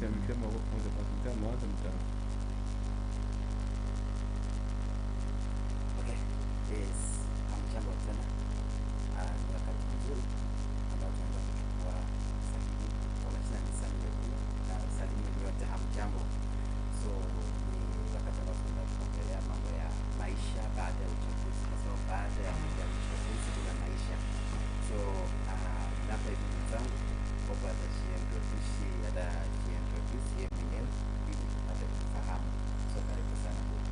Mkisema mwanzo mta Okay. Yes. Hamjambo tena. Ni wakati mzuri ambao tunaenda kuchukua usajili. Kwa majina ni Samuel Otieno na salimu nyote hamjambo. So ni wakati ambao tunaenda kuongelea mambo ya maisha baada ya uchaguzi, kwa sababu baada ya uchaguzi kuna maisha. So hapa hivi mwenzangu Bobo atajiintroduce yeye mwenyewe ili tupate kufahamu. So karibu sana Bobo.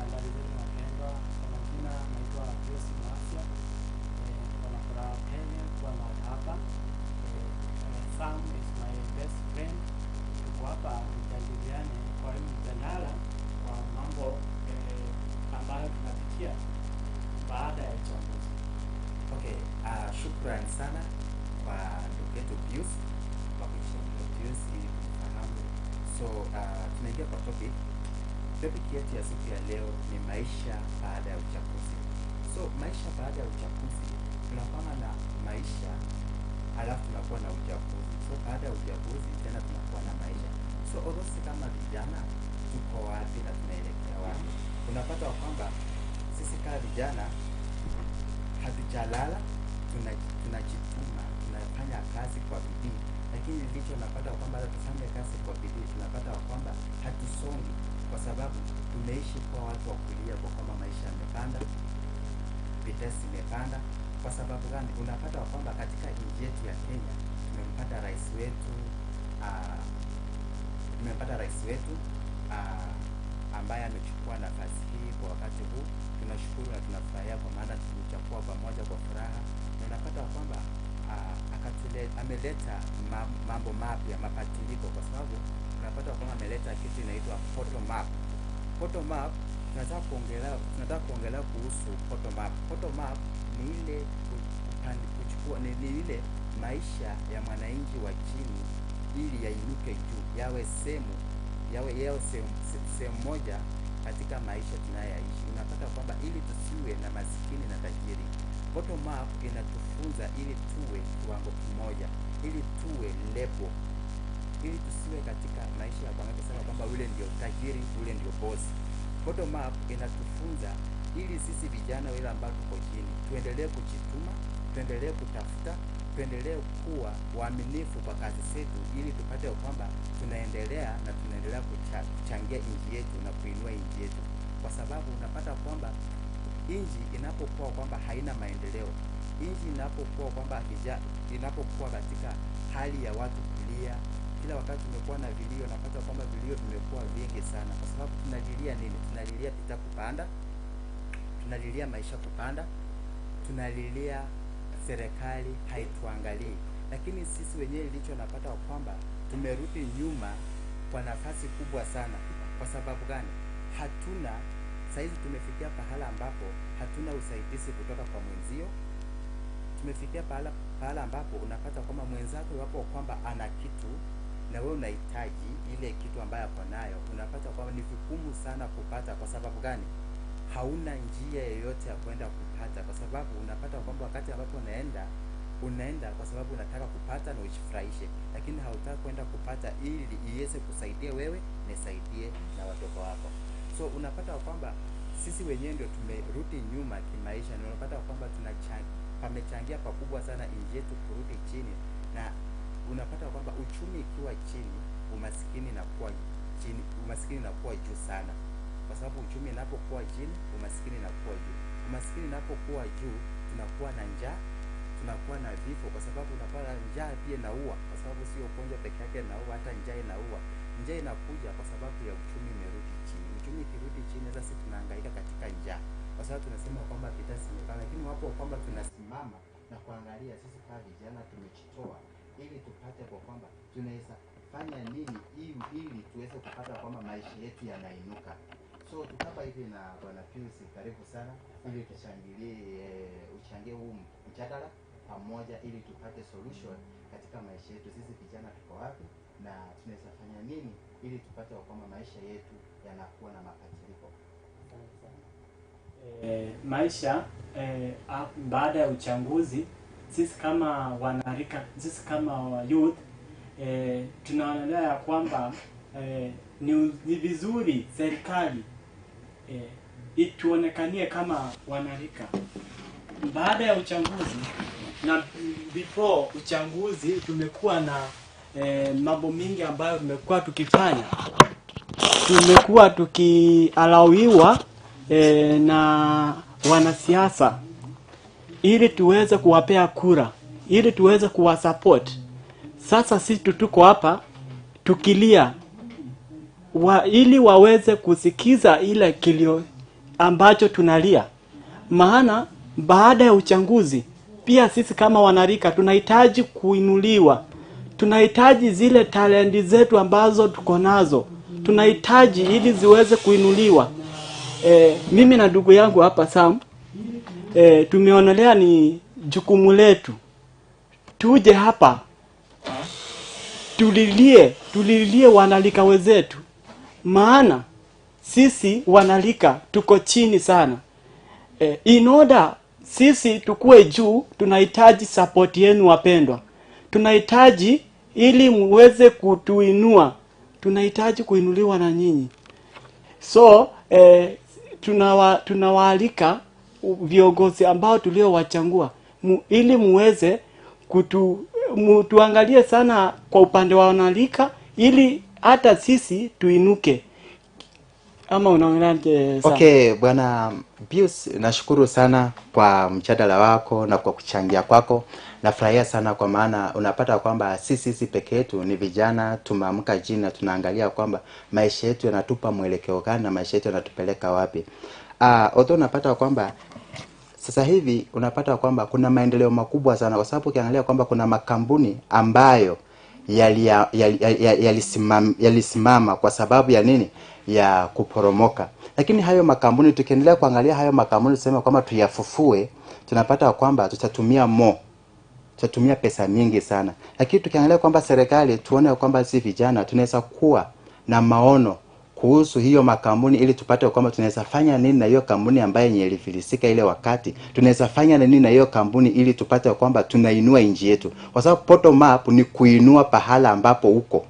Habari zenu wapendwa, kwa majina naitwa Pius Mwasia. Niko na furaha tele kuwa mahali hapa. Sam is my best friend. Tuko hapa tujadiliane kwa hii mjadala kwa mambo ambayo tunapitia baada ya uchaguzi. Okay, shukrani sana kwa ndugu yetu Pius kwa kujiintroduce ili kumfahamu. So tunaingia kwa topic. Topic yetu ya siku ya leo ni maisha baada ya uchaguzi. So maisha baada ya uchaguzi, tunakuwa na maisha alafu tunakuwa na uchaguzi. So baada ya uchaguzi tena tunakuwa na maisha. So although sisi kama vijana tuko wapi na tunaelekea wapi? Unapata kwamba sisi kama vijana hatujalala, tunajituma, tunafanya kazi kwa bidii, lakini licho napata kwamba hata tufanye kazi kwa bidii, tunapata kwamba hatusongi, kwa sababu tumeishi kwa watu wa kulia kwa kwamba maisha yamepanda, bidhaa zimepanda. Kwa sababu gani? Unapata kwamba katika nchi yetu ya Kenya tumempata rais wetu ambaye amechukua nafasi hii kwa wakati huu. Tunashukuru na tunafurahia kwa maana tulichukua pamoja kwa furaha, na unapata kwamba ameleta mambo mapya, mabadiliko, kwa sababu unapata kwamba ameleta kitu inaitwa bottom up. Bottom up, tunataka kuongelea kuhusu bottom up. Bottom up ni ile kuchukua ni ile maisha ya mwananchi wa chini ili yainuke juu, yawe sehemu yawe sehemu moja katika maisha tunayoyaishi. Unapata kwamba ili tusiwe na masikini na tajiri. Bottom up inatufunza ili tuwe kiwango kimoja, ili tuwe level, ili tusiwe katika maisha ya kuangalia kusema kwamba ule ndio tajiri, ule ndio boss. Bottom up inatufunza ili sisi vijana wale ambao tuko chini tuendelee kujituma, tuendelee kutafuta, tuendelee kuwa waaminifu kwa kazi zetu, ili tupate kwamba tunaendelea na tunaendelea kuchangia nchi yetu na kuinua nchi yetu, kwa sababu unapata kwamba nchi inapokuwa kwamba haina maendeleo, nchi inapokuwa kwamba inapokuwa katika hali ya watu kulia kila wakati, tumekuwa na vilio, napata kwamba vilio vimekuwa vingi sana. Kwa sababu tunalilia nini? Tunalilia bidhaa kupanda, tunalilia maisha kupanda, tunalilia serikali haituangalii, lakini sisi wenyewe ilicho napata kwamba tumerudi nyuma kwa nafasi kubwa sana. Kwa sababu gani? Hatuna, saizi tumefikia pahala ambapo hatuna usaidizi kutoka kwa mwenzio. Tumefikia pahala ambapo unapata kwamba mwenzako iwapo kwamba ana kitu na wewe unahitaji ile kitu ambayo ako nayo, unapata kwamba ni vigumu sana kupata. Kwa sababu gani? Hauna njia yoyote ya kwenda kupata, kwa sababu unapata kwamba wakati ambapo unaenda kwa sababu unataka kupata na ujifurahishe, lakini hautaki kwenda kupata ili iweze kusaidia wewe na isaidie na watoto wako. So unapata kwamba sisi wenyewe ndio tumerudi nyuma kimaisha, na unapata kwamba pamechangia pakubwa sana nchi yetu kurudi chini, na unapata kwamba uchumi ikiwa chini, umasikini inakuwa chini, umasikini inakuwa juu sana, kwa sababu uchumi inapokuwa chini, umasikini inakuwa juu. Umasikini inapokuwa juu, tunakuwa na njaa, tunakuwa na vifo, kwa sababu unapata njaa pia inaua, kwa sababu sio ugonjwa peke yake inaua, hata njaa inaua. Njaa inakuja kwa sababu ya uchumi imerudi chini. Uchumi ikirudi chini, sasa sisi tunahangaika katika njaa, kwa sababu tunasema kwamba bidhaa zimepanda, lakini wapo kwamba tunasimama na kuangalia sisi kama vijana tumejitoa ili tupate kwa kwamba tunaweza fanya nini ili tuweze kupata kwamba maisha yetu yanainuka. So tukapa hivi na Bwana Pius, karibu sana ili tuchangilie, uchangie huu mjadala pamoja ili tupate solution katika maisha yetu. Sisi vijana tuko wapi na tunaweza fanya nini ili tupate kwamba maisha yetu yanakuwa na mabadiliko? Asante sana. Maisha baada ya uchaguzi, sisi kama wanarika, sisi kama youth Tunaonelea ya kwamba ni vizuri serikali ituonekanie kama wanarika baada ya uchaguzi na before uchaguzi. Tumekuwa na mambo mingi ambayo tumekuwa tukifanya, tumekuwa tukialawiwa na wanasiasa ili tuweze kuwapea kura, ili tuweze kuwasupport. Sasa sisi tuko hapa tukilia ili waweze kusikiza ile kilio ambacho tunalia, maana baada ya uchaguzi pia sisi kama wanarika tunahitaji kuinuliwa, tunahitaji zile talenti zetu ambazo tuko nazo, tunahitaji ili ziweze kuinuliwa. Mimi na ndugu yangu hapa Sam, tumeonelea ni jukumu letu tuje hapa tulilie wanarika wenzetu, maana sisi wanarika tuko chini sana. In order sisi tukue juu, tunahitaji support yenu wapendwa, tunahitaji ili muweze kutuinua, tunahitaji kuinuliwa na nyinyi. So tunawaalika viongozi ambao tuliowachagua ili muweze tuangalie sana kwa upande wa wanarika ili hata sisi tuinuke. Ama unaonaje? Okay, Bwana Pius, nashukuru sana kwa mjadala wako na kwa kuchangia kwako. Nafurahia sana kwa maana unapata kwamba sisi peke yetu ni vijana tumeamka jina, tunaangalia kwamba maisha yetu yanatupa mwelekeo gani na maisha yetu yanatupeleka wapi. Although unapata kwamba sasa hivi unapata kwamba kuna maendeleo makubwa sana, kwa sababu ukiangalia kwamba kuna makampuni ambayo yalisimama kwa sababu ya nini? Ya kuporomoka. Lakini hayo makampuni, tukiendelea kuangalia hayo makampuni tuseme kwamba tuyafufue, tunapata kwamba tutatumia pesa nyingi sana. Lakini tukiangalia kwamba serikali, tuone kwamba sisi vijana tunaweza kuwa na maono kuhusu hiyo makampuni ili tupate kwamba tunaweza fanya nini na hiyo kampuni ambayo yenye ilifilisika ile wakati. Tunaweza fanya nini na hiyo kampuni ili tupate kwamba tunainua nchi yetu. Kwa sababu bottom up ni kuinua pahala ambapo uko.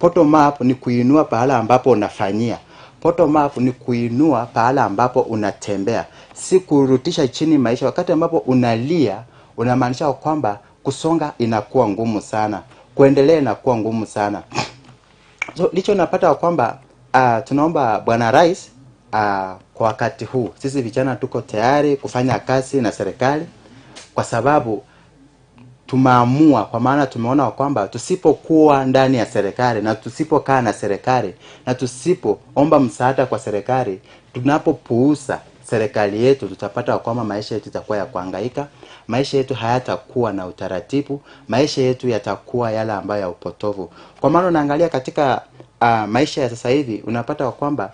Bottom up ni kuinua pahala ambapo unafanyia. Bottom up ni kuinua pahala ambapo unatembea. Si kurutisha chini maisha. Wakati ambapo unalia, unamaanisha kwamba kusonga inakuwa ngumu sana. Kuendelea inakuwa ngumu sana. So licho napata kwamba tunaomba Bwana Rais, kwa wakati huu sisi vijana tuko tayari kufanya kazi na serikali, kwa sababu tumeamua, kwa maana tumeona kwamba tusipokuwa ndani ya serikali na tusipokaa na serikali na tusipoomba msaada kwa serikali, tunapopuuza serikali yetu, tutapata kwamba maisha yetu itakuwa ya kuhangaika, maisha yetu hayatakuwa na utaratibu, maisha yetu yatakuwa yale ambayo ya upotovu. Kwa maana unaangalia katika maisha ya sasa hivi, unapata kwamba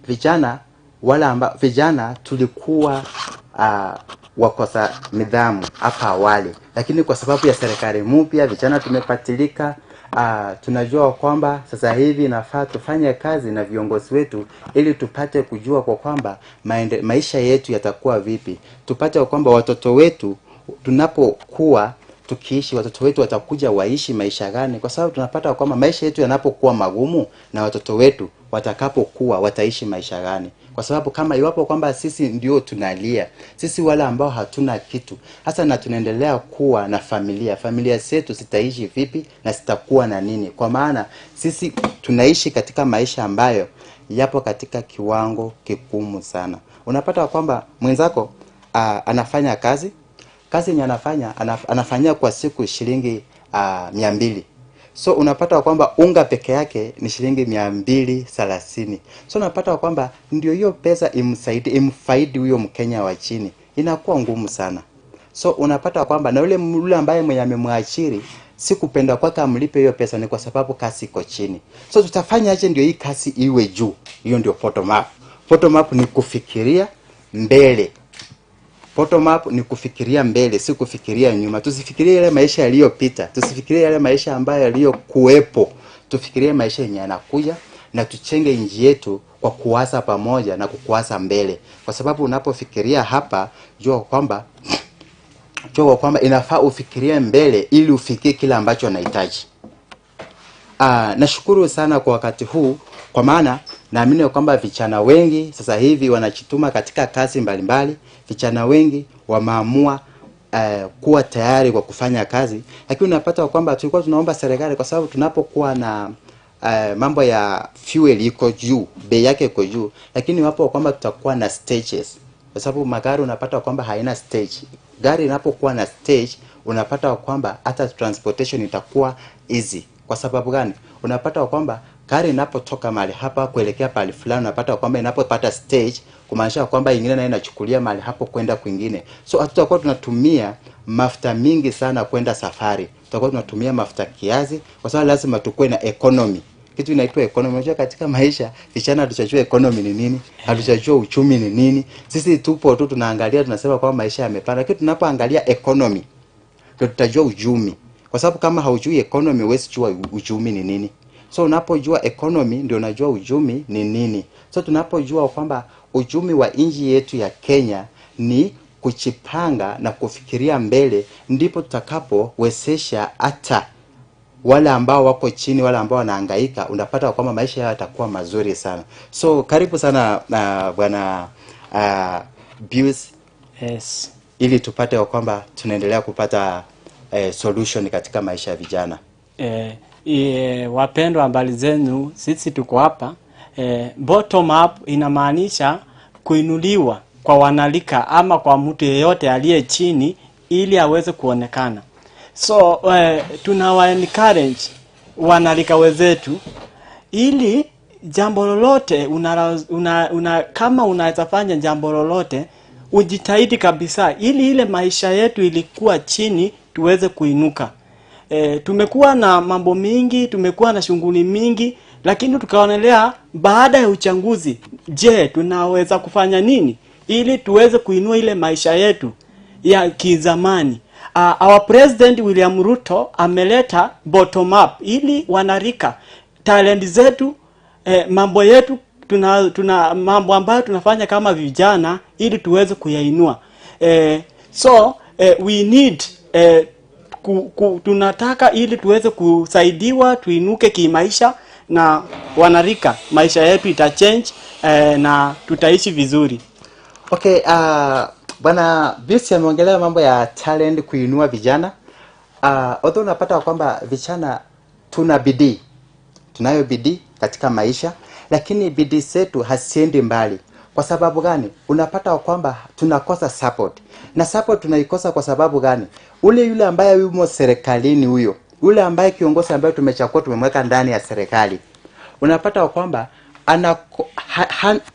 vijana wala vijana tulikuwa wakosa nidhamu hapa awali, lakini kwa sababu ya serikali mpya vijana tumepatilika. Tunajua kwamba sasa hivi inafaa tufanye kazi na viongozi wetu ili tupate kujua kwa kwamba maisha yetu yatakuwa vipi, tupate kwamba watoto wetu tunapokuwa tukiishi, watoto wetu watakuja waishi maisha gani, kwa sababu tunapata kwamba maisha yetu yanapokuwa magumu na watoto wetu watakapokuwa wataishi maisha gani. Kwa sababu kama iwapo kwamba sisi ndio tunalia, sisi wale ambao hatuna kitu hasa na tunaendelea kuwa na familia zetu zitaishi vipi na zitakuwa na nini? Kwa maana sisi tunaishi katika maisha ambayo yapo katika kiwango kigumu sana. Unapata kwamba mwenzako anafanya kazi yenye anafanyia kwa siku shilingi 200. So unapata kwamba unga peke yake ni shilingi 230. So unapata kwamba ndio hiyo pesa imsaidie, imfaidi huyo Mkenya wa chini, inakuwa ngumu sana. So unapata kwamba na yule ambaye mwenye amemwachiri, si kupenda kwake amlipe hiyo pesa, ni kwa sababu kasi iko chini. So tutafanya aje ndio hii kasi iwe juu? Hiyo ndio bottom up. Bottom up ni kufikiria mbele. Bottom up ni kufikiria mbele, si kufikiria nyuma. Tusifikirie yale maisha yaliyopita, tusifikirie yale maisha ambayo yaliyokuwepo. Tufikirie maisha yenye yanakuja na tuchenge nchi yetu kwa kuwaza pamoja na kukuwaza mbele. Kwa sababu unapofikiria hapa, jua kwamba Kwa kwamba inafaa ufikirie mbele ili ufikie kile ambacho unahitaji. Nashukuru sana kwa wakati huu, kwa maana naamini kwamba vijana wengi sasa hivi wanajituma katika kazi mbalimbali. Vijana wengi wameamua kuwa tayari kwa kufanya kazi, lakini unapata kwamba tulikuwa tunaomba serikali, kwa sababu tunapokuwa na mambo ya fuel iko juu, bei yake iko juu, lakini wapo kwamba tutakuwa na stages, kwa sababu magari unapata kwamba haina stage. Gari inapokuwa na stage, unapata kwamba hata transportation itakuwa easy. Kwa sababu gani? Unapata kwamba gari inapotoka mahali hapa kuelekea pahali fulani, unapata kwamba inapopata stage, kumaanisha kwamba ingine nayo inachukulia mahali hapo kwenda kwingine. So hatutakuwa tunatumia mafuta mingi sana kwenda safari, tutakuwa tunatumia mafuta kiasi, kwa sababu lazima tukue na economy. Kitu inaitwa economy. Unajua katika maisha vijana hatujajua economy ni nini, hatujajua uchumi ni nini. Sisi tupo tu tunaangalia, tunasema kwamba maisha yamepanda, lakini tunapoangalia economy ndio tutajua uchumi. Kwa sababu kama haujui economy huwezi jua uchumi ni nini. So unapojua economy ndio unajua uchumi ni nini. So tunapojua kwamba uchumi wa nchi yetu ya Kenya ni kujipanga na kufikiria mbele, ndipo tutakapowezesha hata wale ambao wako chini, wale ambao wanahangaika, unapata kwamba maisha yao yatakuwa mazuri sana. So karibu sana bwana Pius. Yes. Ili tupate kwamba tunaendelea kupata solution katika maisha ya vijana. Wapendwa, habari zenu, sisi tuko hapa. Bottom up inamaanisha kuinuliwa kwa wanalika ama kwa mtu yeyote aliye chini ili aweze kuonekana. So tunawa encourage wanalika wenzetu ili jambo lolote kama unaweza fanya jambo lolote ujitahidi kabisa ili ile maisha yetu ilikuwa chini tuweze kuinuka. Tumekuwa na mambo mingi, tumekuwa na shughuli mingi, lakini tukaonelea baada ya uchaguzi, je, tunaweza kufanya nini ili tuweze kuinua ile maisha yetu ya kizamani? Our President William Ruto ameleta bottom up ili wanarika talent zetu, mambo yetu tuna mambo ambayo tunafanya kama vijana ili tuweze kuyainua. So we need tunataka ili tuweze kusaidiwa tuinuke kimaisha na wanarika, maisha yetu ita change na tutaishi vizuri. Okay, bwana Pius ameongelea mambo ya talent kuinua vijana. Although unapata kwamba vijana tuna bidii. Tunayo bidii katika maisha, lakini bidii zetu haziendi mbali. Kwa sababu gani? Unapata kwamba tunakosa support. Na support tunaikosa kwa sababu gani? Ule yule ambaye yumo serikalini huyo, yule ambaye kiongozi ambaye tumechagua tumemweka ndani ya serikali, unapata kwamba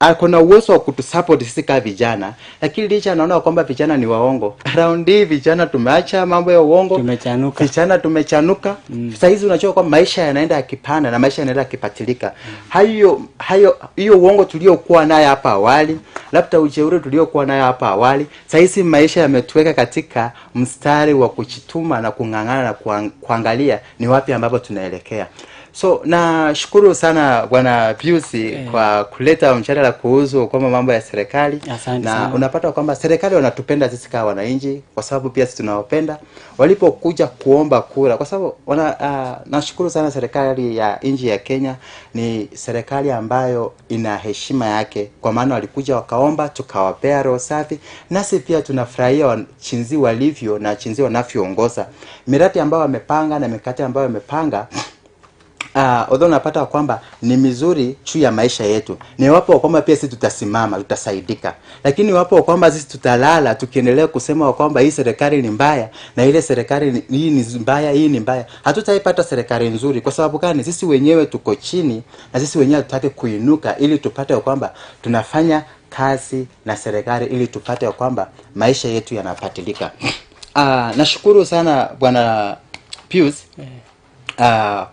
akona uwezo wa kutusupport sisi kama vijana, lakini licha anaona kwamba vijana ni waongo. Round hii vijana tumeacha mambo ya uongo, tumechanuka. Vijana tumechanuka. Sasa hizi unajua kwamba maisha yanaenda yakipanda na maisha yanaenda yakipatilika. Hayo hiyo uongo tuliokuwa nayo hapa awali, labda ujeuri tuliokuwa nayo hapa awali, sasa hizi maisha yametuweka katika mstari wa kujituma na kung'ang'ana na kuangalia ni wapi ambapo tunaelekea. So nashukuru sana bwana Pius kwa kuleta mjadala kuhusu kwamba mambo ya serikali. Asante na sana. Unapata kwamba serikali wanatupenda sisi kama wananchi, kwa sababu pia sisi tunawapenda. Walipokuja kuomba kura, kwa sababu nashukuru sana serikali ya nchi ya Kenya, ni serikali ambayo ina heshima yake, kwa maana walikuja wakaomba tukawapea roho safi, nasi pia tunafurahia chinzi walivyo na chinzi wanavyoongoza. Miradi ambayo wamepanga na mikakati ambayo wamepanga, although unapata kwamba ni mizuri juu ya maisha yetu, ni wapo kwamba pia sisi tutasimama, tutasaidika. Lakini wapo kwamba sisi tutalala tukiendelea kusema kwamba hii serikali ni mbaya na ile serikali hii ni mbaya, hii ni mbaya, hatutaipata serikali nzuri. Kwa sababu gani? Sisi wenyewe tuko chini na sisi wenyewe tutake kuinuka ili tupate kwamba tunafanya kazi na serikali ili tupate kwamba maisha yetu yanapatilika. Nashukuru sana bwana Pius.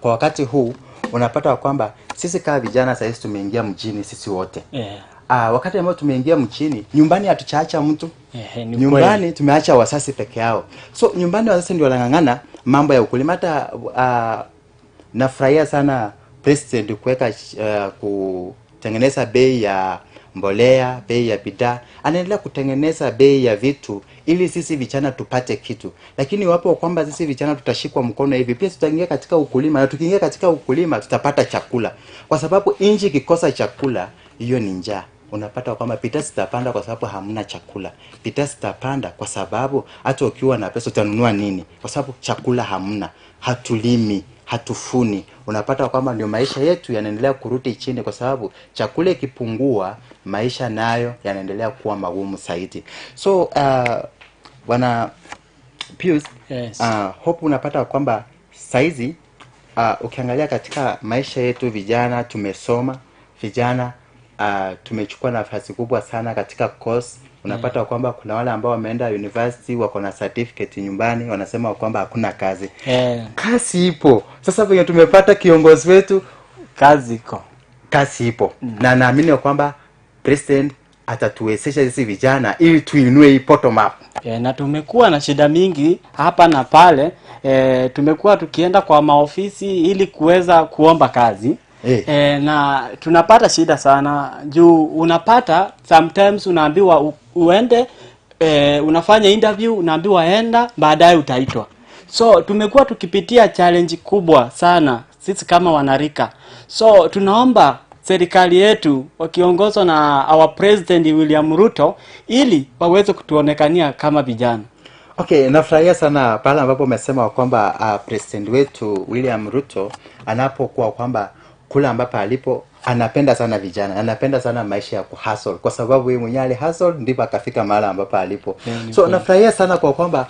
Kwa wakati huu unapata kwamba sisi kama vijana sasa tumeingia mjini sisi wote. Wakati ambao tumeingia mjini, nyumbani hatuchaacha mtu. Nyumbani tumeacha wasasi peke yao. So nyumbani wasasi ndio wanang'ang'ana mambo ya ukulima. Hata nafurahia sana president kuweka kutengeneza bei ya mbolea, bei ya bidhaa, anaendelea kutengeneza bei ya vitu ili sisi vijana tupate kitu. Lakini iwapo kwamba sisi vijana tutashikwa mkono hivi, pia tutaingia katika ukulima, na tukiingia katika ukulima tutapata chakula, kwa sababu nchi ikikosa chakula, hiyo ni njaa. Unapata kwamba bidhaa zitapanda kwa sababu hamna chakula. Bidhaa zitapanda kwa sababu hata ukiwa na pesa utanunua nini? Kwa sababu chakula hamna, hatulimi, hatufuni. Unapata kwamba ndio maisha yetu yanaendelea kurudi chini, kwa sababu chakula ikipungua, maisha nayo yanaendelea kuwa magumu zaidi. So Bwana Pius, Yes. Hope unapata kwamba saizi ukiangalia katika maisha yetu vijana tumesoma, vijana tumechukua nafasi kubwa sana katika course. Unapata kwamba kuna wale ambao wameenda university wako na certificate nyumbani, wanasema kwamba hakuna kazi. Kazi ipo. Sasa venye tumepata kiongozi wetu, Kazi iko. Kazi ipo. Na naamini kwamba president atatuwezesha sisi vijana ili tuinue hii bottom up. Na tumekuwa na shida mingi hapa na pale. Tumekuwa tukienda kwa maofisi ili kuweza kuomba kazi. Na tunapata shida sana juu unapata sometimes unaambiwa uende, unafanya interview, unaambiwa enda baadaye utaitwa. So tumekuwa tukipitia challenge kubwa sana sisi kama wanarika. So tunaomba serikali yetu wakiongozwa na our president William Ruto ili waweze kutuonekania kama vijana. Okay, nafurahia sana pale ambapo umesema kwamba president wetu William Ruto anapokuwa kwamba kule ambapo alipo anapenda sana vijana, anapenda sana maisha ya kuhustle, kwa sababu yeye mwenyewe alihustle ndipo akafika mahali ambapo alipo. Ni So kweli. nafurahia sana kwa kwamba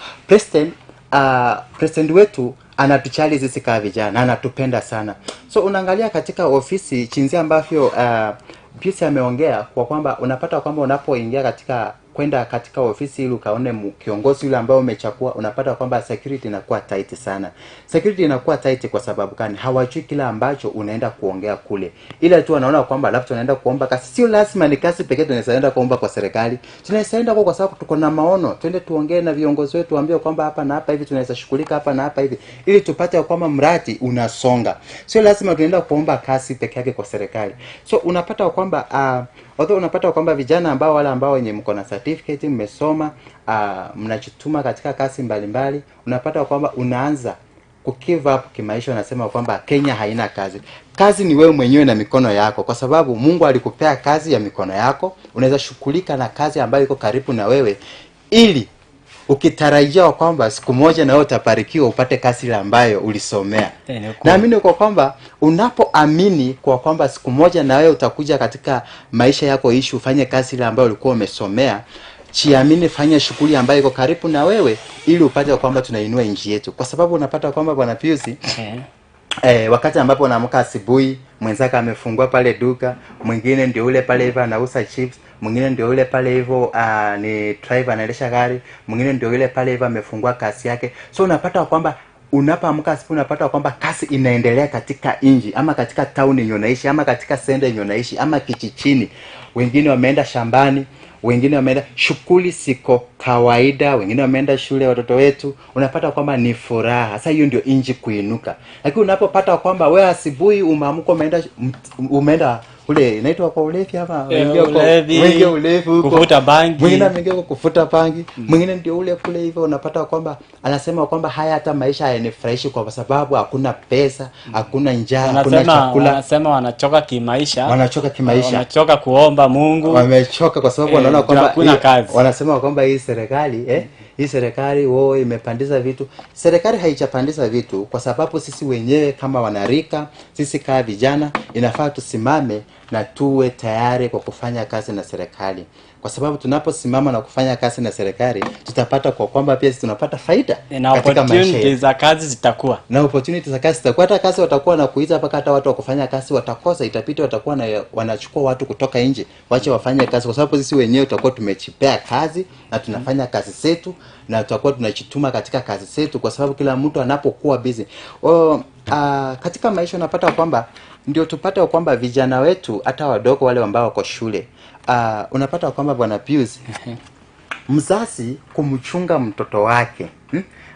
president wetu anatujali sisi kama vijana, anatupenda sana. So unaangalia katika ofisi jinsi ambavyo Pius ameongea kwa kwamba unapata kwamba unapoingia katika kwenda katika ofisi ili ukaone kiongozi yule ambao umechagua, unapata kwamba security inakuwa tight sana. Security inakuwa tight kwa sababu gani? Hawajui kila ambacho unaenda kuongea kule, ila tu wanaona kwamba labda tunaenda kuomba kazi. Sio lazima ni kazi pekee tunaweza enda kuomba kwa serikali, tunaweza enda kwa sababu tuko na maono, twende tuongee na viongozi wetu, waambie kwamba hapa na hapa hivi tunaweza shughulika hapa na hapa hivi, ili tupate kwamba mradi unasonga. Sio lazima tunaenda kuomba kazi peke yake kwa serikali. So unapata kwamba although unapata kwamba vijana ambao wale ambao wenye mko na certificate mmesoma, mnajituma katika kazi mbalimbali, unapata kwamba unaanza ku give up kimaisha, unasema kwamba Kenya haina kazi. Kazi ni wewe mwenyewe na mikono yako, kwa sababu Mungu alikupea kazi ya mikono yako. Unaweza shughulika na kazi ambayo iko karibu na wewe, ili ukitarajia kwamba siku moja na wewe utabarikiwa upate kazi ile ambayo ulisomea. Ni kweli. Naamini kwa kwamba unapoamini kwa kwamba siku moja na wewe utakuja katika maisha yako ishi ufanye kazi ile ambayo ulikuwa umesomea, chiamini, fanya shughuli ambayo iko karibu na wewe ili upate kwamba tunainua nchi yetu, kwa sababu unapata kwamba Bwana Pius, wakati ambapo unaamka asubuhi, mwenzako amefungua pale duka, mwingine ndio ule pale hivyo anauza chips, mwingine ndio ule pale hivyo ni driver anaendesha gari, mwingine ndio ule pale hivyo amefungua kazi yake. So unapata kwamba unapoamka asubuhi unapata kwamba kazi inaendelea katika nchi ama katika town yenye unaishi ama katika senda yenye unaishi ama kijijini. Wengine wameenda shambani, wengine wameenda shughuli siko kawaida, wengine wameenda shule, watoto wetu, unapata kwamba ni furaha. Sasa hiyo ndio nchi kuinuka. Lakini unapopata kwamba wewe asubuhi umeamka umeenda ule inaitwa kwa ulevi ama Ulevi, wengi ulevi huko, kuvuta bangi. Mwingine ameingia kwa kuvuta bangi, mwingine ndio ule kule hivyo, unapata kwamba anasema kwamba haya hata maisha hayanifurahishi kwa sababu hakuna pesa, hakuna njaa, hakuna chakula. Wanasema wanachoka kimaisha. Wanachoka kimaisha. Wanachoka kuomba Mungu. Wamechoka kwa sababu wanaona Juu kwamba hakuna kazi. wanasema kwamba hii serikali hii serikali wao imepandisha vitu. Serikali haijapandisha vitu kwa sababu sisi wenyewe kama wanarika, sisi kama vijana inafaa tusimame na tuwe tayari kwa kufanya kazi na serikali, kwa sababu tunaposimama na kufanya kazi na serikali tutapata kwa kwamba pia sisi tunapata faida Na katika maisha opportunities yetu. za kazi zitakuwa. Na opportunities za kazi zitakuwa, hata kazi watakuwa na kuita mpaka hata watu wa kufanya kazi watakosa, itapita watakuwa na wanachukua watu kutoka nje wache wafanye kazi, kwa sababu sisi wenyewe tutakuwa tumejipea kazi na tunafanya kazi zetu na tutakuwa tunajituma katika kazi zetu, kwa sababu kila mtu anapokuwa busy katika maisha unapata kwamba ndio tupate kwamba vijana wetu hata wadogo wale ambao wako shule, unapata kwamba Bwana Pius, mzazi kumchunga mtoto wake,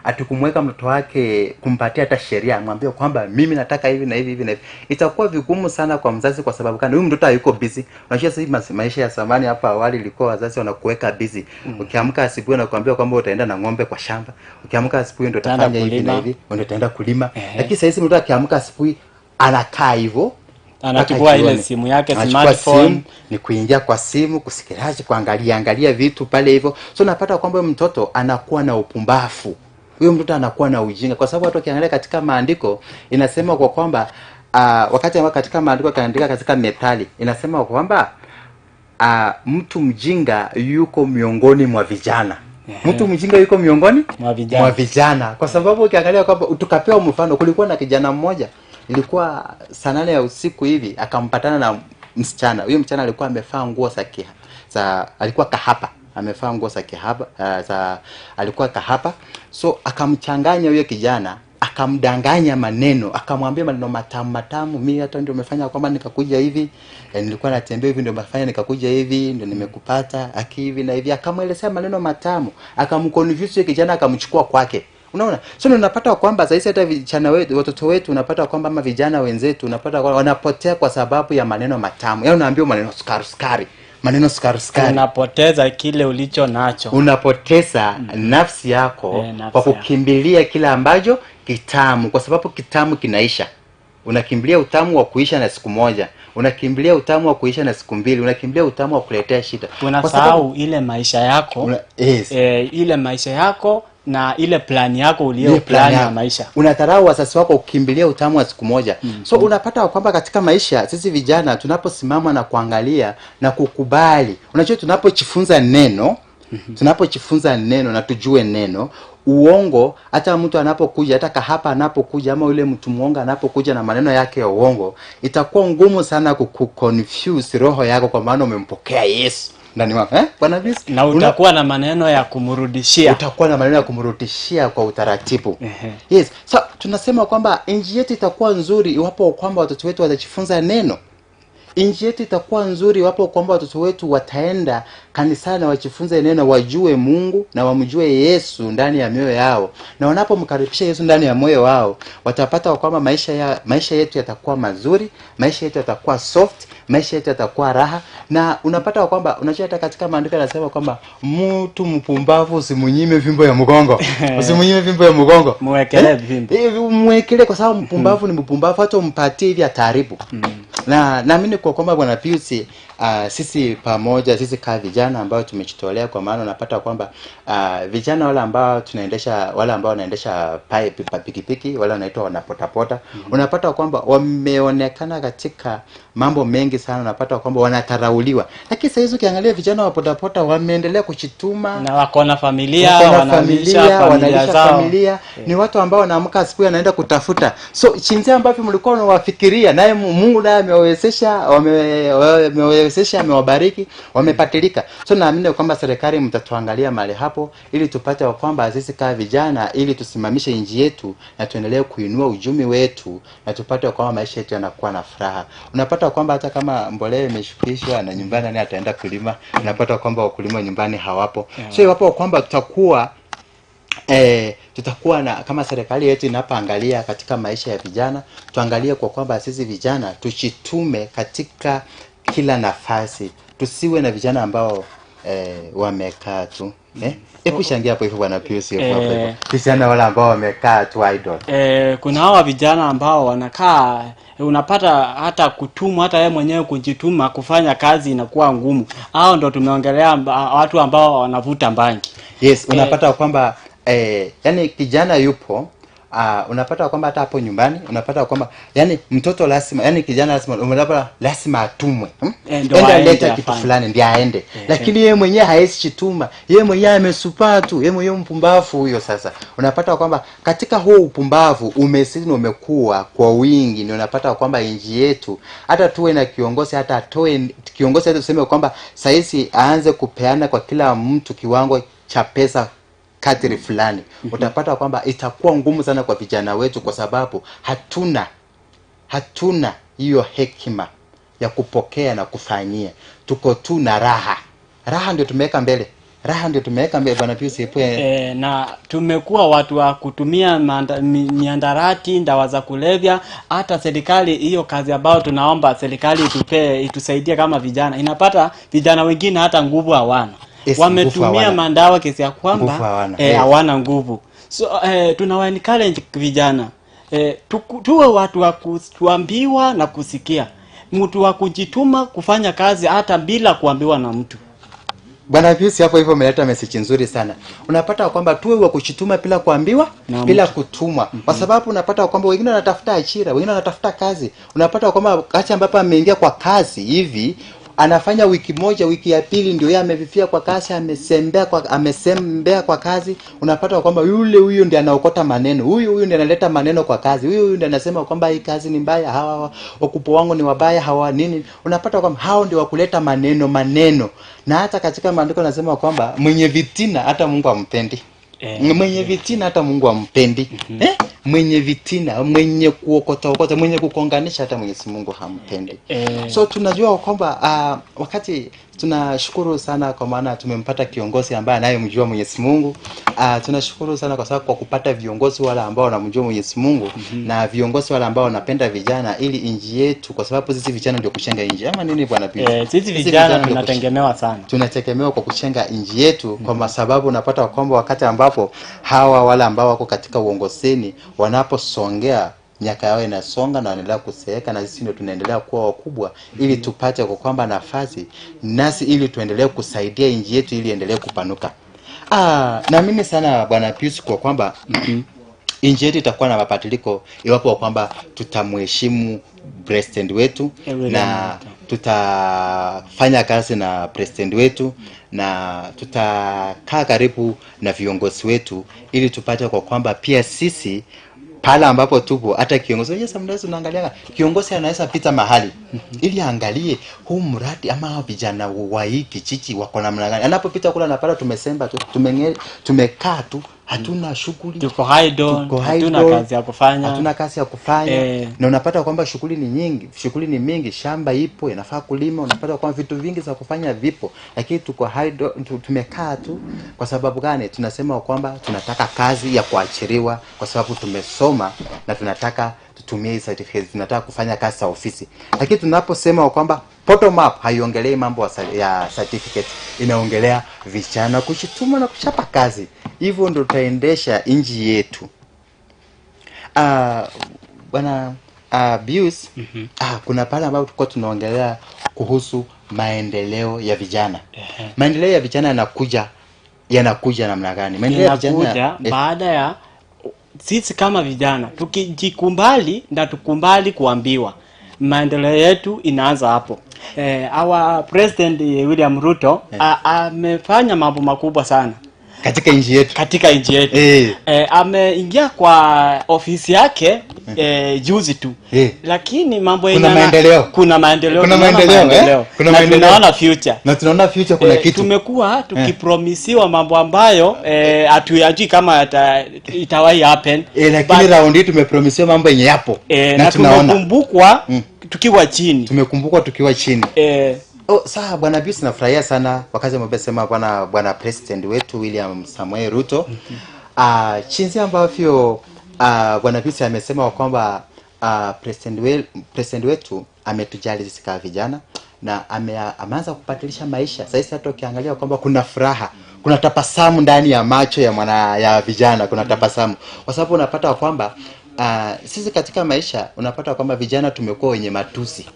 atikumweka mtoto wake kumpatia hata sheria, amwambie kwamba mimi nataka hivi na hivi hivi na hivi, itakuwa vigumu sana kwa mzazi. Kwa sababu gani? Huyu mtoto hayuko busy. Unajua sasa maisha ya zamani hapa awali ilikuwa wazazi wanakuweka busy. Ukiamka asubuhi wanakuambia kwamba utaenda na ng'ombe kwa shamba, ukiamka asubuhi ndio utafanya hivi na hivi, ndio utaenda kulima. Lakini sasa hivi mtoto akiamka asubuhi anakaa hivyo, anachukua ile simu yake, smartphone, simu, ni kuingia kwa simu, kusikiliza, kuangalia angalia vitu pale hivyo. So unapata kwamba mtoto anakuwa na upumbafu, huyo mtoto anakuwa na ujinga, kwa sababu watu wakiangalia katika maandiko inasema kwa kwamba wakati ambao katika maandiko kaandika katika Methali inasema kwamba mtu mjinga yuko miongoni mwa vijana. Mtu mjinga yuko miongoni mwa vijana. Kwa sababu ukiangalia kwamba tukapewa mfano, kulikuwa na kijana mmoja, ilikuwa saa 8 ya usiku hivi, akampatana na msichana. Huyo msichana alikuwa amevaa nguo za alikuwa kahapa, amevaa nguo za kihaba, alikuwa kahapa. So akamchanganya huyo kijana, akamdanganya maneno, akamwambia maneno matamu matamu, mimi hata ndio umefanya kwamba nikakuja hivi, nilikuwa natembea hivi ndio umefanya nikakuja hivi, ndio nimekupata, aki hivi na hivi. Akamwelezea maneno matamu, akamconvince kijana, akamchukua kwake. Unaona? So unapata kwamba sasa hata vijana wetu, watoto wetu, unapata kwamba ama vijana wenzetu, unapata kwamba wanapotea kwa sababu ya maneno matamu. Yaani unaambiwa maneno sukari sukari, maneno sukari sukari. Unapoteza kile ulicho nacho. Unapoteza nafsi yako nafsi kwa kukimbilia kile ambacho kitamu, kwa sababu kitamu kinaisha. Unakimbilia utamu wa kuisha na siku moja, unakimbilia utamu wa kuisha na siku mbili, unakimbilia utamu wa kuletea shida. Unasahau ile maisha yako. Yes. Ile maisha yako na ile plan yako uliyo plan ya maisha. Unatharau wazazi wako ukimbilia utamu wa siku moja. So unapata kwamba katika maisha sisi vijana tunaposimama na kuangalia na kukubali, unajua tunapojifunza neno, tunapojifunza neno na tujue neno, uongo hata mtu anapokuja, hata kahapa anapokuja, ama yule mtu muongo anapokuja na maneno yake ya uongo, itakuwa ngumu sana kukuconfuse roho yako, kwa maana umempokea Yesu ndani mwako. Bwana Yesu. Na utakuwa na maneno ya kumrudishia. Utakuwa na maneno ya kumrudishia kwa utaratibu. Yes. So tunasema kwamba nchi yetu itakuwa nzuri iwapo kwamba watoto wetu watajifunza neno. Nchi yetu itakuwa nzuri iwapo kwamba watoto wetu wataenda kanisani wajifunze neno, wajue Mungu na wamjue Yesu ndani ya mioyo yao. Na wanapomkaribisha Yesu ndani ya moyo wao, watapata kwamba maisha yetu yatakuwa mazuri, maisha yetu yatakuwa soft, maisha yetu yatakuwa raha. Na unapata kwamba unajua hata katika maandiko yanasema kwamba mtu mpumbavu usimunyime fimbo ya mgongo. Usimunyime fimbo ya mgongo. Muwekelee fimbo. Muwekelee, kwa sababu mpumbavu ni mpumbavu, hata umpatie hivi ataharibu. Na naamini kwa kwamba Bwana Pius, sisi pamoja, sisi kama vijana ambao tumejitolea, kwa maana unapata kwamba vijana wale ambao tunaendesha, wale ambao wanaendesha pikipiki, wale wanaitwa wanapotapota, unapata kwamba wameonekana katika mambo mengi sana, unapata kwamba wanatarauliwa. Lakini sasa hizo ukiangalia vijana wa potapota wameendelea kuchituma na wako na familia, wanalisha familia, ni watu ambao wanaamka asubuhi wanaenda kutafuta. So chinzi ambavyo mlikuwa mnawafikiria, naye Mungu naye amewawezesha, amewawezesha, amewabariki, wamepatilika. So naamini kwamba serikali mtatuangalia mahali hapo ili tupate kwamba sisi kama vijana, ili tusimamishe nchi yetu na tuendelee kuinua uchumi wetu na tupate kwamba maisha yetu yanakuwa na furaha. Unapata kwamba hata kama mbolea imeshukishwa na nyumbani nani ataenda kulima, unapata kwamba wakulima nyumbani hawapo. So iwapo kwamba tutakuwa na kama serikali yetu inapoangalia katika maisha ya vijana, tuangalie kwa kwamba sisi vijana tuchitume katika kila nafasi, tusiwe na vijana ambao wamekaa tu. Hebu shangia hapo hivyo Bwana Pius, hapo hivyo. Vijana wale ambao wamekaa tu idle. Kuna hawa vijana ambao wanakaa, unapata hata kutumwa, hata yeye mwenyewe kujituma kufanya kazi inakuwa ngumu. Hao ndo tumeongelea watu ambao wanavuta bangi. Yes, unapata kwamba yani kijana yupo, unapata kwamba hata hapo nyumbani unapata kwamba yani mtoto lazima, yani kijana lazima, unapata lazima atumwe, enda leta kitu fulani ndiye aende. Lakini yeye mwenyewe haezi chituma, yeye mwenyewe amesupaa tu, yeye mwenyewe mpumbavu huyo. Sasa unapata kwamba katika huo upumbavu umesini umekuwa kwa wingi, ndio unapata kwamba nchi yetu hata tuwe na kiongozi, hata atoe kiongozi, hata tuseme kwamba saizi aanze kupeana kwa kila mtu kiwango cha pesa kadri fulani, utapata kwamba itakuwa ngumu sana kwa vijana wetu, kwa sababu hatuna hiyo hekima ya kupokea na kufanyia. Tuko tu na raha. Raha ndio tumeweka mbele. Raha ndio tumeweka mbele, Bwana Pius Epwe. Na tumekuwa watu wa kutumia miandarati, dawa za kulevya. Hata serikali hiyo kazi ambayo tunaomba serikali itupee, itusaidie kama vijana, inapata vijana wengine hata nguvu hawana. Yes, nguvu Wametumia hawana. mandawa kesi ya kwamba Nguvu hawana. Hawana nguvu. So tunawa encourage vijana, tuwe watu wa kuambiwa na kusikia, mtu wa kujituma kufanya kazi hata bila kuambiwa na mtu. Bwana Pius, hapo hivyo umeleta message nzuri sana. Unapata kwamba tuwe wa kushituma bila kuambiwa, Na bila kutumwa. Kwa sababu unapata kwamba wengine wanatafuta ajira, wengine wanatafuta kazi. Unapata kwamba wakati ambapo ameingia kwa kazi hivi anafanya wiki moja, wiki ya pili ndio yeye amevifia kwa kazi, amesembea kwa kazi. Unapata kwamba yule huyu ndiye anaokota maneno, huyu huyu ndiye analeta maneno kwa kazi, huyu huyu ndiye anasema kwamba hii kazi ni mbaya, hawa wakubwa wangu ni wabaya, hawa nini. Unapata kwamba hao ndio wakuleta maneno maneno, na hata katika maandiko anasema kwamba mwenye vitina hata Mungu ampendi. Mwenye vitina hata Mungu ampendi. Mwenye vitina, mwenye kuokota okota, mwenye kukonganisha hata Mwenyezi Mungu hampendi. So tunajua kwamba wakati tunashukuru sana kwa maana tumempata kiongozi ambaye anayemjua Mwenyezi Mungu. Tunashukuru sana kwa sababu kwa kupata viongozi wale ambao wanamjua Mwenyezi Mungu na viongozi wale ambao wanapenda vijana ili nchi yetu, kwa sababu sisi vijana ndio kuchenga nchi. Ama nini Bwana Pius? Sisi vijana ndio tunategemewa sana. Tunategemewa kwa kuchenga nchi yetu, kwa sababu unapata kwamba wakati ambapo hawa wale ambao wako katika uongozini wanaposongea, miaka yao inasonga na wanaendelea kuseeka, na sisi ndio tunaendelea kuwa wakubwa ili tupate kwa kwamba nafasi nasi ili tuendelee kusaidia nchi yetu ili iendelee kupanuka. Naamini sana Bwana Pius kwa kwamba nchi yetu itakuwa na mabadiliko iwapo kwamba tutamheshimu president wetu William na Ruto. Tutafanya kazi na president wetu na tutakaa karibu na viongozi wetu ili tupate kwa kwamba pia sisi pale ambapo tupo, hata kiongozi, unajua sometimes unaangalia kiongozi anaweza pita mahali ili aangalie huu mradi ama hao vijana wa hii kijiji wako namna gani. Anapopita kule anapata tumesemba tu, tumekaa tu, hatuna shughuli, Tuko idle, tuko hatuna idle, kazi ya kufanya. Hatuna kazi ya kufanya. Na unapata kwamba shughuli ni nyingi, shughuli ni mingi, shamba ipo inafaa kulima, unapata kwamba vitu vingi za kufanya vipo, lakini tuko idle, tumekaa tu. Kwa sababu gani? Tunasema kwamba tunataka kazi ya kuachiriwa kwa sababu tumesoma na tunataka tutumie hii certificate, tunataka kufanya kazi za ofisi. Lakini tunaposema kwamba bottom up haiongelei mambo ya certificate, inaongelea vijana kujituma na kuchapa kazi. Hivyo ndo tutaendesha nchi yetu. Bwana Pius, kuna pale ambapo tulikuwa tunaongelea kuhusu maendeleo ya vijana. Maendeleo ya vijana yanakuja namna gani? Maendeleo ya vijana Inakuja baada ya sisi kama vijana tukijikumbali na tukubali kuambiwa, maendeleo yetu inaanza hapo. Our President William Ruto amefanya mambo makubwa sana katika nchi yetu. Katika nchi yetu. Ameingia kwa ofisi yake juzi tu lakini mambo Kuna yenye maendeleo. Kuna maendeleo, Kuna tunaona maendeleo, eh? maendeleo. Kuna Na maendeleo. tunaona future. Na tunaona future, kuna kitu. Tumekuwa tukipromisiwa mambo ambayo hatuyajui kama itawahi happen. Lakini round hii tumepromisiwa mambo yenye yapo na na tunaona. Tumekumbukwa tukiwa chini. Tumekumbukwa tukiwa chini. Oh, sawa Bwana Pius, nafurahia sana wakati amesema bwana president wetu William Samoei Ruto. Jinsi ambavyo bwana Pius amesema kwamba president wetu ametujali sisi kama vijana na ameanza kubadilisha maisha. Sasa hata ukiangalia kwamba kuna furaha, kuna tabasamu ndani ya macho ya mwana ya vijana, kuna tabasamu. Kwa sababu unapata kwamba sisi katika maisha unapata kwamba vijana tumekuwa wenye matusi.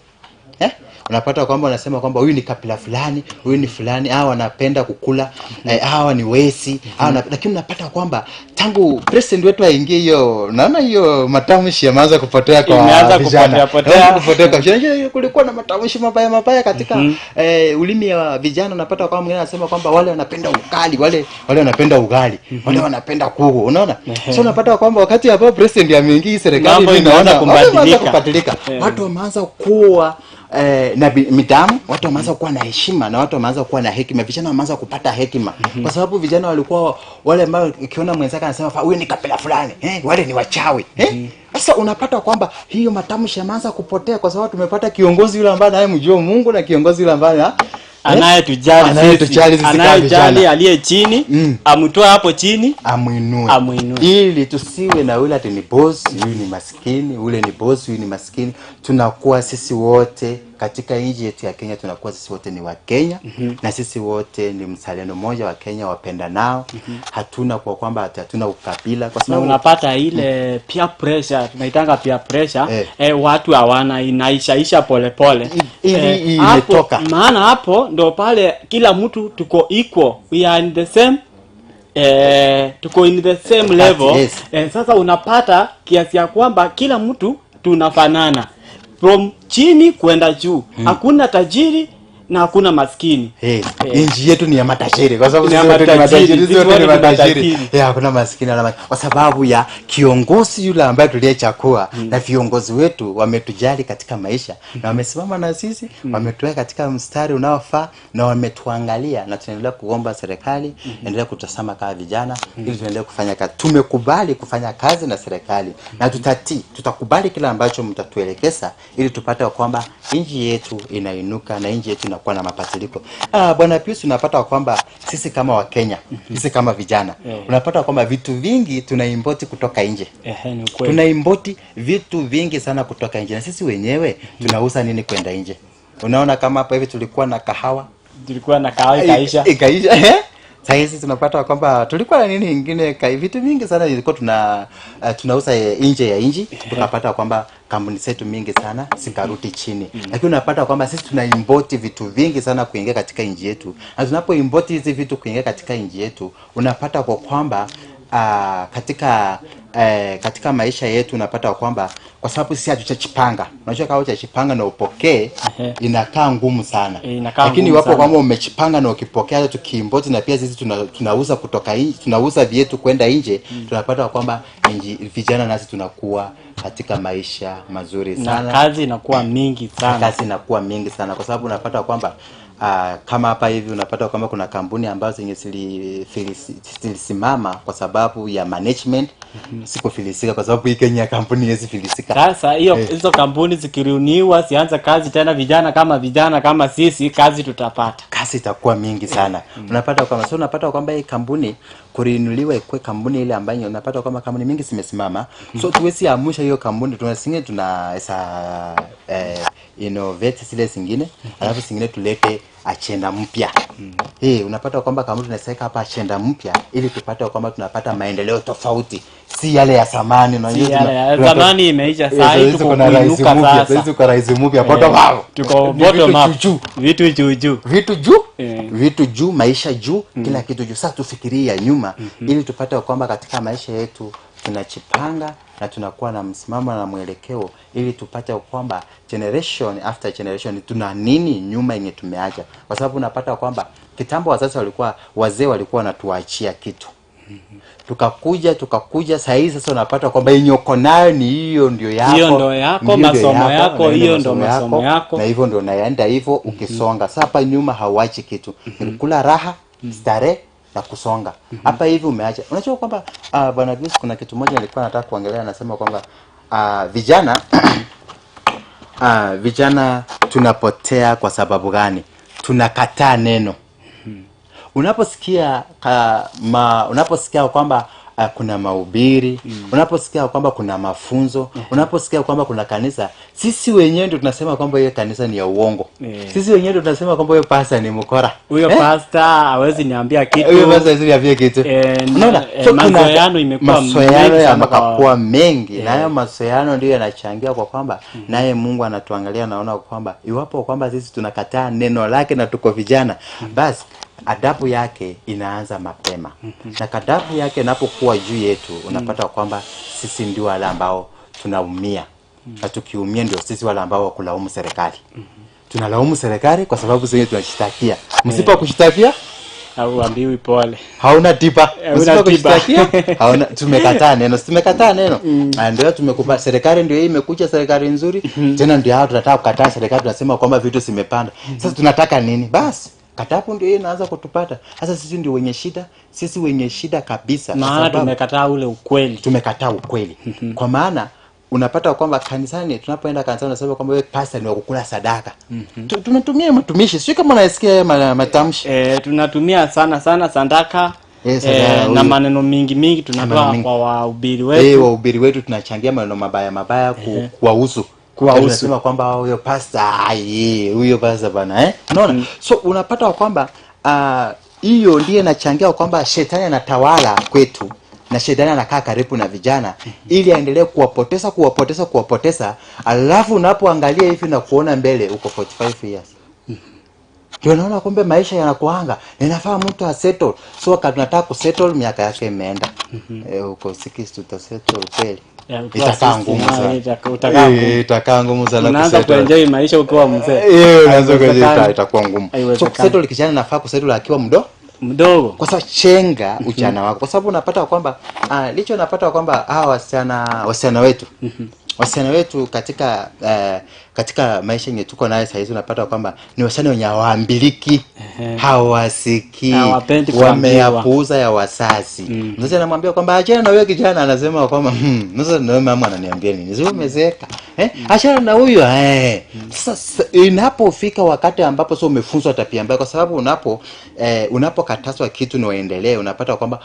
Unapata kwamba wanasema kwamba huyu ni kabila fulani, huyu ni fulani, hawa wanapenda kukula, hawa ni wezi, hawa lakini unapata kwamba tangu president wetu aingie hiyo, naona hiyo matamshi yameanza kupotea kwa Imeanza vijana. kupotea potea. Yameanza kupotea kwa vijana. Unajua, kulikuwa na matamshi mabaya mabaya katika ulimi ya vijana. Unapata kwamba mwingine anasema kwamba wale wanapenda ugali, wale wanapenda ugali, wale wanapenda kuku, unaona? So unapata kwamba wakati ambao president ameingia hii serikali, Mambo mimi naona imeanza wameanza kubadilika. kubadilika. Watu wameanza kuwa na nidhamu, watu wameanza kuwa na heshima na watu wameanza kuwa na hekima. Vijana wameanza kupata hekima kwa sababu vijana walikuwa wale ambao ukiona mwenzake anasema huyu ni kabila fulani, wale ni wachawi. Sasa unapata kwamba hiyo matamshi yameanza kupotea kwa sababu tumepata kiongozi yule ambaye anayemjua Mungu na kiongozi yule ambaye Anayetujali sisi, anayejali aliye chini, amtoe hapo chini, amuinue. Ili tusiwe na yule ati ni boss, huyu ni maskini, ule ni boss, huyu ni maskini. Tunakuwa sisi wote katika nchi yetu ya Kenya, tunakuwa sisi wote ni wa Kenya, na sisi wote ni mzalendo mmoja wa Kenya, wapenda nao. Hatuna kwa kwamba hatuna ukabila, kwa sababu unapata ile peer pressure, tunaitanga peer pressure. Watu hawana, inaishaisha polepole ili imetoka. Maana hapo ndo pale kila mtu tuko equal, we are in the same tuko in the same level. Yes. Sasa unapata kiasi ya kwamba kila mtu tunafanana from chini kwenda juu. Hakuna tajiri na hakuna maskini. Nchi yetu ni ya matajiri, kwa sababu sisi wote ni matajiri, sisi wote ni matajiri. Hakuna maskini wala kwa sababu ya kiongozi yule ambaye tuliyechagua, na viongozi wetu wametujali katika maisha, na wamesimama na sisi, wametuweka katika mstari unaofaa na wametuangalia, na tunaendelea kuomba serikali endelea kutazama kama vijana, ili tuendelee kufanya kazi. Tumekubali kufanya kazi na serikali, na tutatii, tutakubali kila ambacho mtatuelekeza, ili tupate kwamba nchi yetu inainuka na nchi yetu inakuwa na mabadiliko. Bwana Pius, unapata kwamba sisi kama wa Kenya, sisi kama vijana, unapata kwamba vitu vingi tunaimport kutoka nje. Tunaimport vitu vingi sana kutoka nje, na sisi wenyewe tunauza nini kwenda nje? Unaona kama hapa hivi tulikuwa na kahawa, ikaisha. Ikaisha. Sasa hizi tunapata kwamba tulikuwa na nini nyingine, vitu vingi sana ilikuwa tunauza nje ya nchi, tukapata kwamba kampuni zetu mingi sana zikarudi chini. Lakini unapata kwamba sisi tunaimport vitu vingi sana kuingia katika nchi yetu. Na tunapoimport hizi vitu kuingia katika nchi yetu, unapata kwa kwamba katika maisha yetu unapata kwamba kwa sababu sisi hatujajipanga. Unajua kama hujajipanga na upokee, inakaa ngumu sana. Lakini wapo kwamba umejipanga na ukipokea, hata tukiimport na pia sisi tunauza kutoka nje, tunauza vyetu kwenda nje, tunapata kwamba vijana nasi tunakuwa katika maisha mazuri sana. Na kazi inakuwa mingi sana. Kazi inakuwa mingi sana kwa sababu unapata kwamba kama hapa hivi unapata kwamba kuna kampuni ambazo zenye zilisimama kwa sababu ya management, sikufilisika kwa sababu hii Kenya kampuni haiwezi filisika. Sasa hiyo hizo kampuni zikiruniwa zianze kazi tena, vijana kama sisi kazi tutapata. Kazi itakuwa mingi sana. Unapata kwamba sio, unapata kwamba hii kampuni kurinuliwa ikue kampuni ile ambayo unapata kwamba kampuni mingi zimesimama. So tuwezi amsha hiyo kampuni, tunasinge tunaweza innovate zile zingine, alafu zingine tulete agenda mpya. Unapata kwamba kampuni tunaweka hapa agenda mpya ili tupate kwamba tunapata maendeleo tofauti, si yale ya zamani. Unajua zamani imeisha, sasa hivi tuko kuinuka sasa. Sasa tuko rais mpya, bottom up. Tuko bottom up. Vitu juu juu. Vitu juu. Vitu juu, maisha juu, kila kitu juu. Sasa tufikirie ya nyuma ili tupate kwamba katika maisha yetu tunajipanga na tunakuwa na msimamo na mwelekeo, ili tupate kwamba generation after generation tuna nini nyuma yenye tumeacha. Kwa sababu unapata kwamba kitambo wazazi walikuwa, wazee walikuwa wanatuachia kitu. Tukakuja saa hii sasa unapata kwamba yenye uko nayo ni hiyo ndio yako. Hiyo ndio yako, masomo yako, hiyo ndio masomo yako. Na hivyo ndio unaenda hivyo ukisonga. Sasa hapa nyuma hauachi kitu. Ni kula raha, starehe na kusonga. Hapa hivi umeacha. Unajua kwamba Bwana Pius, kuna kitu moja nilikuwa nataka kuongelea, nasema kwamba vijana vijana tunapotea kwa sababu gani? Tunakataa neno. Unaposikia unaposikia kwamba kuna mahubiri, unaposikia kwamba kuna mafunzo, unaposikia kwamba kuna kanisa, sisi wenyewe ndio tunasema kwamba hiyo kanisa ni ya uongo. Sisi wenyewe ndio tunasema kwamba huyo pastor ni mkora. Huyo pastor hawezi niambia kitu. Huyo pastor hawezi niambia kitu. Unaona? So mazoeano imekuwa mengi sana, mengi. Na hayo mazoeano ndio yanachangia kwa kwamba naye Mungu anatuangalia, naona kwamba iwapo kwamba sisi tunakataa neno lake na tuko vijana, basi adabu yake inaanza mapema. Na adabu yake inapokuwa juu yetu, unapata kwamba sisi ndio wale ambao tunaumia. Na tukiumia ndio sisi wale ambao kulaumu serikali. Tunalaumu serikali kwa sababu sisi tunashitakia. Msipo kushitakia hauambiwi pole. Hauna tiba. Msipo kushitakia hauna, tumekataa neno. Tumekataa neno. Ndio tumekupa serikali, ndio hii imekuja serikali nzuri. Tena ndio hao tunataka kukataa serikali, tunasema kwamba vitu zimepanda. Sasa tunataka nini? Basi katapu ndio inaanza kutupata. Sasa sisi ndio wenye shida, sisi wenye shida kabisa. Maana tumekataa ule ukweli. Tumekataa ukweli. Kwa maana Unapata kwamba kanisani, tunapoenda kanisani unasema kwamba wewe pastor ni wa kukula sadaka. Tunatumia mtumishi, sio kama unasikia matamshi. Tunatumia sana sana sadaka. Sadaka, na huyu. Maneno mingi mingi Maneno tunatoa mingi. kwa wahubiri wetu. Wahubiri wetu tunachangia maneno mabaya mabaya kuwahusu. Kuwahusu. Tunasema kwamba huyo pastor, huyo pastor bana, eh? Unaona? So unapata kwamba hiyo ndiye inachangia kwamba shetani anatawala kwetu na shetani anakaa karibu na vijana ili aendelee kuwapoteza, kuwapoteza, kuwapoteza. Alafu unapoangalia hivi na kuona mbele uko 45 years, ndio naona kumbe maisha yanakuanga inafaa mtu asettle. So wakati tunataka kusettle miaka yake imeenda. Uko 60 tutasettle kweli? Yeah, ukiwa Itakaa 60 ngumu na sana. utakaa ngumu. Itakaa ngumu sana Unaanza kusettle. kuenjoy maisha ukiwa mzee. Unaanza kuenjoy, Haiwezekani. itakuwa ngumu. So Haiwezekani. kusettle, kijana nafaa kusettle akiwa mdogo Mdogo. kwa sababu chenga ujana wako, kwa sababu unapata kwamba licho unapata kwamba hawa wasichana wetu katika maisha yenye tuko nayo saa hizi, unapata kwamba ni wasichana wenye hawaambiliki, hawasikii, Hawapendi kuambiwa. wameyapuuza ya wazazi. Mzazi anamwambia kwamba achana na huyo kijana, anasema kwamba sasa na mama ananiambia nini? Sio umezeeka, eh? Achana na huyo, eh. Sasa inapofika wakati ambapo sio umefunzwa tabia mbaya, kwa sababu unapokatazwa kitu na uendelee, unapata kwamba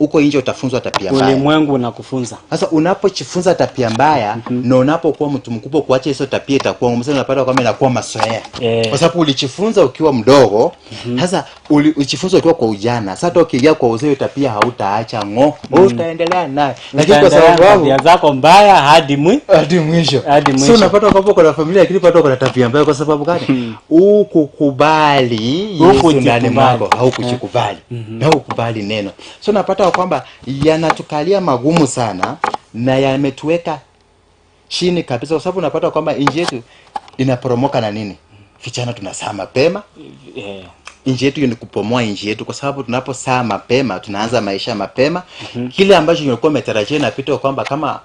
uko nje utafunzwa tabia mbaya. Ulimwengu unakufunza. Sasa unapojifunza tabia mbaya na unapokuwa mtu mkubwa, kuacha hizo tabia itakuwa ngumu sana. Unapata kwamba inakuwa mazoea kwa sababu ulijifunza ukiwa mdogo. Sasa ulijifunza ukiwa kwa ujana, sasa hata ukiingia kwa uzee tabia hautaacha ng'o, utaendelea nayo, lakini kwa Utaendelea na sababu tabia zako mbaya hadi hadi mwisho. Hadi mwisho. So unapata kwamba uko na familia lakini bado uko na tabia mbaya. Kwa sababu gani? Hukukubali Yesu Hukujikubali. ndani mwako, haukujikubali na hukubali neno. So unapata kwamba yanatukalia magumu sana na yametuweka chini kabisa, kwa sababu unapata kwamba nchi yetu inaporomoka na nini? Vijana tunasaa mapema. Nchi yetu ni kupomoa nchi yetu, kwa sababu tunaposaa mapema tunaanza maisha mapema. Kile ambacho nilikuwa umetarajia inapita kwamba kama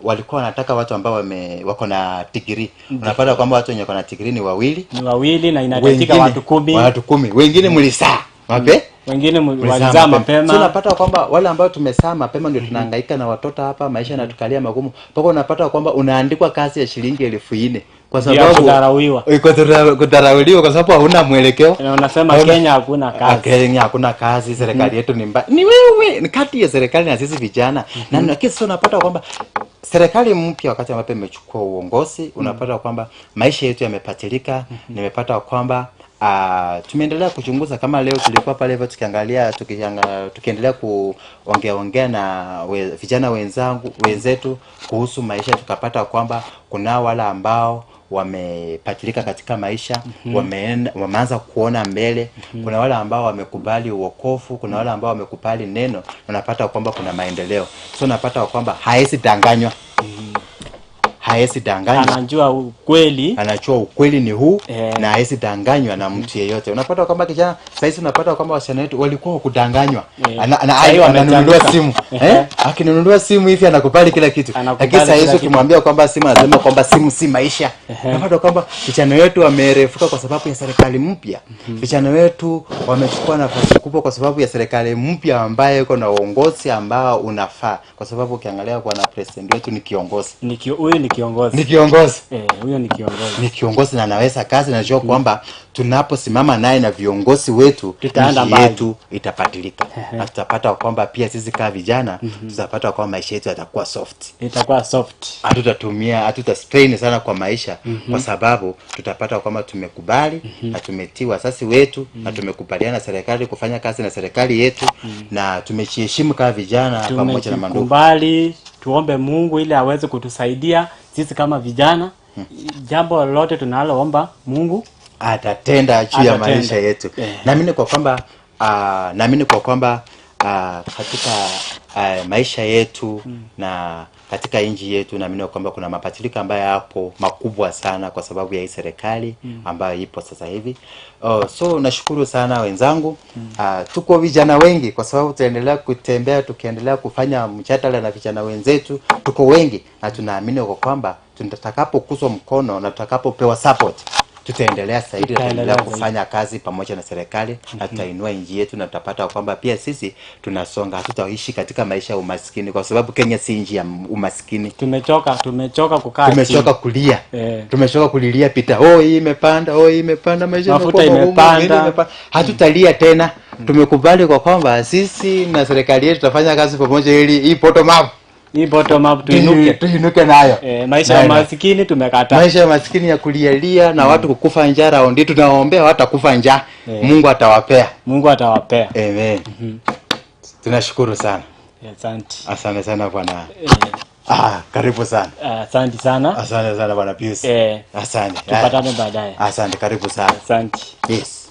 walikuwa wanataka watu ambao wako na degree, unapata kwamba watu wenye wako na degree ni wawili. Ni wawili na inahitajika Wengine- watu 10. Watu 10. Wengine mlisaa mape Wengine mlisaa walizaa mapema. So mapema. unapata kwamba wale ambao tumesaa mapema ndio tunahangaika na watoto hapa, maisha yanatukalia magumu, mpaka unapata kwamba unaandikwa kazi ya shilingi 4,000 kwa Ya sababu kudharauliwa. Kudharauliwa kwa sababu hauna mwelekeo. Na unasema Kenya hakuna kazi. Kenya hakuna kazi, serikali yetu ni mbaya. Ni wewe, ni kati ya serikali na sisi vijana. Na lakini sasa unapata kwamba serikali mpya wakati ambapo imechukua uongozi, unapata kwamba maisha yetu yamepatilika. Nimepata kwamba tumeendelea kuchunguza, kama leo tulikuwa pale hivyo tukiangalia tukiendelea kuongea ongea na vijana wenzangu wenzetu kuhusu maisha, tukapata kwamba kuna wale ambao wamepatilika katika maisha, wameanza kuona mbele. Kuna wale ambao wamekubali uokofu, kuna wale ambao wamekubali neno, unapata kwamba kuna maendeleo. So unapata kwamba haezi danganywa, haezi danganywa. Anajua ukweli. Anajua ukweli ni huu na haezi danganywa na mtu yeyote. Unapata kwamba kijana saizi, unapata kwamba wasichana wetu walikuwa wakudanganywa. Sahii Ananunuliwa wamechangamka. simu, eh? Akinunuliwa simu hivi anakubali kila kitu, Anakubali lakini saizi kila kitu. ukimwambia kwamba simu, anasema kwamba simu si maisha. Unapata kwamba vijana wetu wamerefuka kwa sababu ya serikali mpya. Vijana wetu wamechukua nafasi kubwa kwa sababu ya serikali mpya ambayo iko na uongozi ambao unafaa, kwa sababu ukiangalia bwana president wetu ni kiongozi. Huyu ni kiongozi. Ni kiongozi. Huyo ni kiongozi. Ni kiongozi na anaweza kazi. Najua kwamba tunaposimama naye na viongozi wetu, Tutaenda nchi mbali. yetu itapatilika na tutapata kwamba pia sisi kama vijana tutapata kwamba maisha yetu yatakuwa soft. Itakuwa soft. Hatuta strain sana kwa maisha, kwa sababu tutapata kwamba tumekubali na tumetii wazazi wetu na tumekubaliana na serikali kufanya kazi na serikali yetu na tumejiheshimu kama vijana pamoja na mandugu. Tumejikubali, tuombe Mungu ili aweze kutusaidia sisi kama vijana. Jambo lolote tunaloomba Mungu Atatenda juu ya Atatenda. maisha yetu. Naamini kwa kwamba katika maisha yetu na katika nchi yetu, naamini kwa kwamba kuna mabadiliko ambayo yapo makubwa sana kwa sababu ya hii serikali ambayo ipo sasa hivi. Oh, so nashukuru sana wenzangu. Tuko vijana wengi kwa sababu tunaendelea kutembea tukiendelea kufanya mjadala na vijana wenzetu, tuko wengi na tunaamini kwa kwamba tutakapokuzwa mkono na tutakapopewa support Tutaendelea zaidi, Tutaendelea tutaendelea zaidi. Kufanya kazi pamoja na serikali na tutainua nchi yetu, na tutapata kwamba pia sisi tunasonga, hatutaishi katika maisha ya umaskini, kwa sababu Kenya si nchi ya umaskini. Tumechoka kukaa Tumechoka chini. Kulia, Eh. tumechoka kulilia pita, oh, hii imepanda, oh, hii imepanda, maisha Mafuta imekuwa magumu, imepanda. nini imepanda. Hatutalia tena. Tumekubali kwa kwamba sisi na serikali yetu tutafanya kazi pamoja ili hii bottom up Hii bottom up tuinuke. Tuinuke nayo. Eh, maisha ya masikini tumekataa. Maisha ya masikini ya kulialia na watu kukufa njaa raundi, tunawaombea watakufa njaa. Eh. Mungu atawapea. Mungu atawapea. Amen. Tunashukuru sana. Asante. Asante sana, bwana. Eh, Ah, karibu sana. Asante sana. Asante sana, bwana Pius. Eh, Asante. tupatane baadaye. Asante, karibu sana. Asante. Yes.